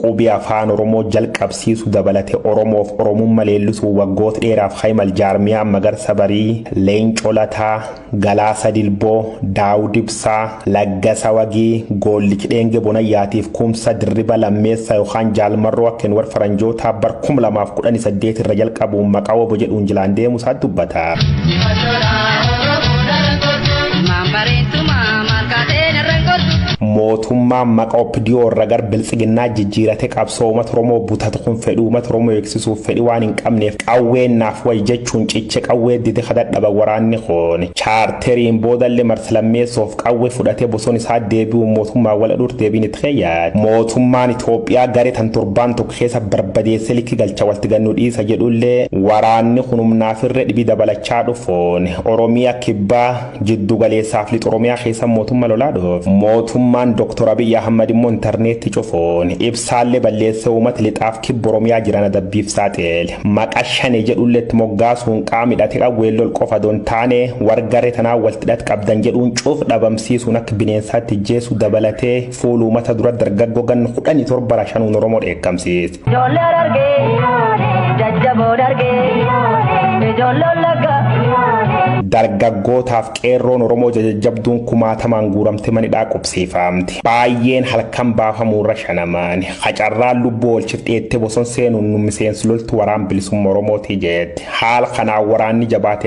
Qubee Afaan Oromoo jalqabsiisu dabalate Oromoof Oromummaa leellisuu waggoota dheeraaf Hayimal Jaarmiyaa Magarsa Barii, Leencoo Lataa, Galaasa Dilboo, Daawud Ibsaa, Laggasa Wagii, Goollichi Dheenge Bonayyaatiif Kumsa Dirriba Lammeessaa yookaan Jaalmarroo akka warra faranjootaa bar 2018 irra jalqabuun maqaa WBO jedhuun jilaan deemu isaa dubbata. Mootummaan maqaa OPDO irra gar biltsiginnaa jijjiirate qabsoo uummata Oromoo butatu kun fedhii uummata Oromoo eegsisuuf fedhii waan hin qabneef qawween naaf wayi jechuun ciche qawwee dide kadhadhaba. Waraanni kun chaarteriin boodallee marsa lammeessoof qawwee fudhatee bosona isaa deebi'uun mootummaa wal dhur deebiin itti keeyyaate. Mootummaan Itoophiyaa garee tan torbaan tokko keessa barbadeessee likki galcha walitti gannuu dhiisa jedhullee, waraanni kun humnaaf irra dhibii dabalachaa dhufuun Oromiyaa kibbaa, jiddu galeessaaf lixa Oromiyaa keessa mootummaa lolaa dhuuf. Mootummaan Dr. Abiyyi Ahmad immoo intarneetti cufuun ibsaallee balleessee uummata lixaaf kibba Oromiyaa jiran adabbiif saaxile. Maqaa shane jedhullee itti moggaasuun qaama hidhate qawwee lol qofa don taane wargaree tanaa walitti hidhat qabdan jedhuun cuuf dhabamsiisuun akka bineensaatti ijjeessu dabalatee fuula uummata dura dargaggoo ganna 17 shanuun Oromoo dheekkamsiise. Ijoollee argee jajjaboo dargee ijoollee lagga. Dargaggootaaf qeerroon Oromoo jajjabduun kumaatamaan guuramte manidhaa qubsiifamti. Baay'een halkan baafamuurra shanaman. Hacarraan lubbuu oolchif dheettee boson seenuun nu miseensi loltu waraan bilisummaa Oromooti jetti. Haala kanaan waraanni jabaate.